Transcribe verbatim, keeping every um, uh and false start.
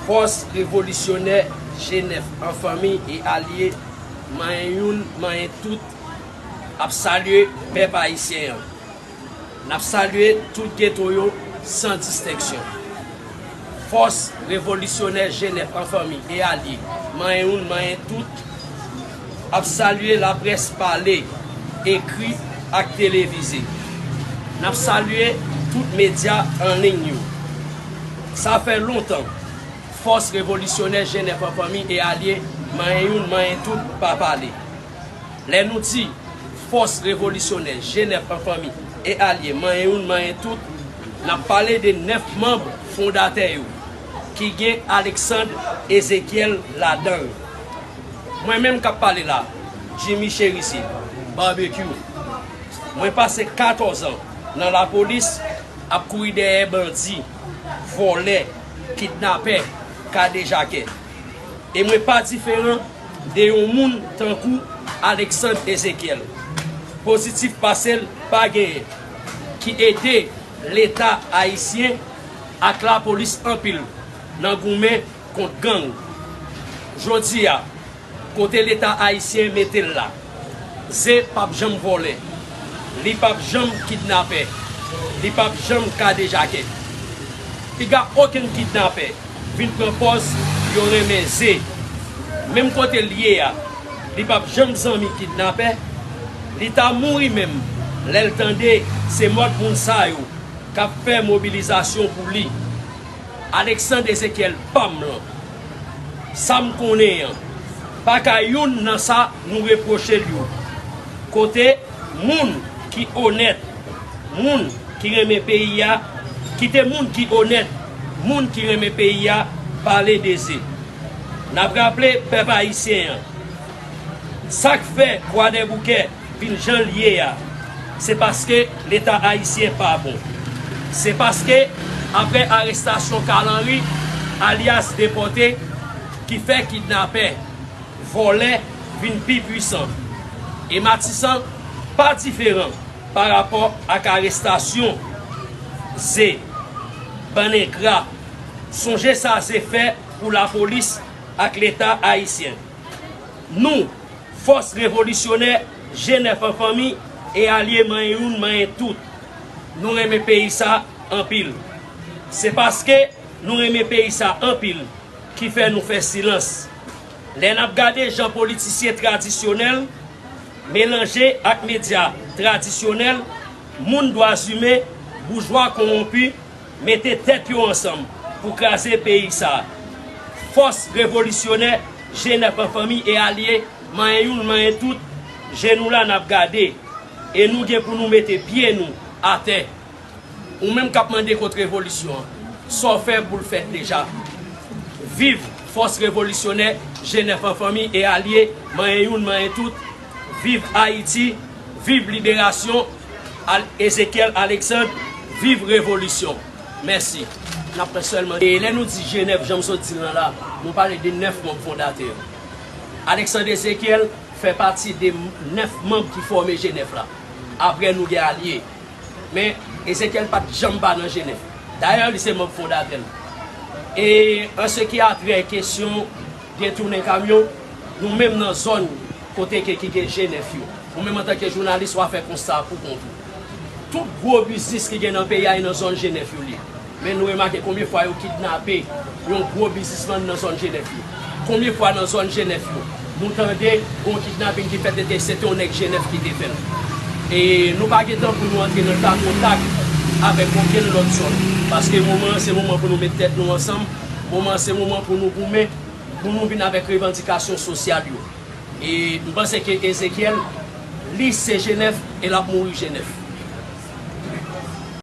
Fòs revolisyonè G nèf an fanmi e alye, manyen youn, manyen tout, ap salye pèp ayisyen an. N ap salye tout geto yo san distenksyon. Fòs revolisyonè G nèf an fanmi e alye, manyen youn, manyen tout, ap salye laprès pale, ekri ak televize. N ap salye tout medya an liy yo. Sa fè lontan Fòs revolisyonè G nèf an fanmi e alye, manyen youn, manyen tout, pa pale. Lè nou di Fòs revolisyonè G nèf an fanmi e alye, manyen youn, manyen tout, n ap pale de nèf manm fondatè yo, ki gen Alexandre Ezekiel ladan l. Mwen menm k ap pale la, Jimmy Chérisier, Barbecue. Mwen pase katòz an nan lapolis ap kouri dèyè bandi, vòlè, kidnapè, kadejakè. E mwen pa diferan de yon moun tankou Alexandre Ezekiel, pozitif pase l pa genyen, ki ede Leta ayisyen ak lapolis anpil nan goumen kont gang. Jodi a, kote Leta ayisyen mete l la, Ze p ap janm vòlè, li p ap janm kidnapè, li p ap janm kadejakè. Piga okenn kidnapè vin pran pòz yo renmen Ze. Menm kote l ye a, li p ap janm zanmi kidnapè, li ta mouri menm lè l tande se mòd moun sa yo k ap fè mobilizasyon pou li. Alexandre Ezekiel pa m lan. Sa m konnen an, pa ka youn nan sa nou repwoche l yo. Kote moun ki onèt, moun ki renmen peyi a, kite moun ki onèt, moun ki renmen peyi a pale de Ze. N ap raple pèp ayisyen an, sa k fè Kwadèboukè vin jan l ye a, se paske Leta ayisyen pa bon. Se paske, apre arestasyon Carl Henry, alyas Depòte, ki fè kidnapè, vòlè vin pi pwisan. E Matisan pa diferan pa rapò ak arestasyon Ze. Bann engra, sonje sa Ze fè pou lapolis ak Leta ayisyen. Nou, Fòs revolisyonè G nèf an fanmi e alye manyen youn, manyen tout, nou renmen peyi sa anpil. Se paske nou renmen peyi sa anpil ki fè nou fè silans. Lè n ap gade jan politisyen tradisyonèl melanje ak medya tradisyonèl, moun dwa zimen, boujwa kowonpi, mete tèt yo ansanm pou kraze peyi sa a. Fòs revolisyonè G nèf an fanmi e alye, manyen youn, manyen tout, je nou la n ap gade. E nou gen pou nou mete pye nou atè. Ou menm k ap mande kont revolisyon an, sa w fè pou l fèt deja? Viv Fòs revolisyonè G nèf an fanmi e alye, manyen youn, manyen tout. Viv Ayiti, viv liberasyon, Al-, Ezekiel Alexandre, viv revolisyon. Mèsi. N ap fè sèlman. E lè nou di G nèf, jan m sot di l lan la, nou pale de nèf manm fondatè. Alexandre Ezekiel fè pati de nèf manm ki fòme G nèf la. Apre nou gen alye. Men Ezekiel pa t janm pa nan G nèf. Dayè, li se manm fondatè l. E an se ki a trè kesyon detounen kamyon, nou menm nan zòn kote ke ki gen G nèf yo. Ou menm antanke jounalis, w a fè konsta a pou kont ou. Tout gwo biznis ki gen nan peyi a, e nan zòn G nèf yo li ye. Men nou remake konbyen fwa yo kidnape yon gwo biznismann nan zòn G nèf yo? Konbyen fwa nan zòn G nèf yo nou tande yon kidnaping ki fèt, e te, se te yon nèg G nèf ki te fè l? E nou pa gen tan pou nou antre nan takotak avèk okenn lòt zòn. Paske moman an, se moman pou nou met tèt nou ansanm. Moman an, se moman pou nou goumen, pou nou vin avèk revandikasyon sosyal yo. E m panse ke Ezekiel, li se G nèf e l ap mouri G nèf.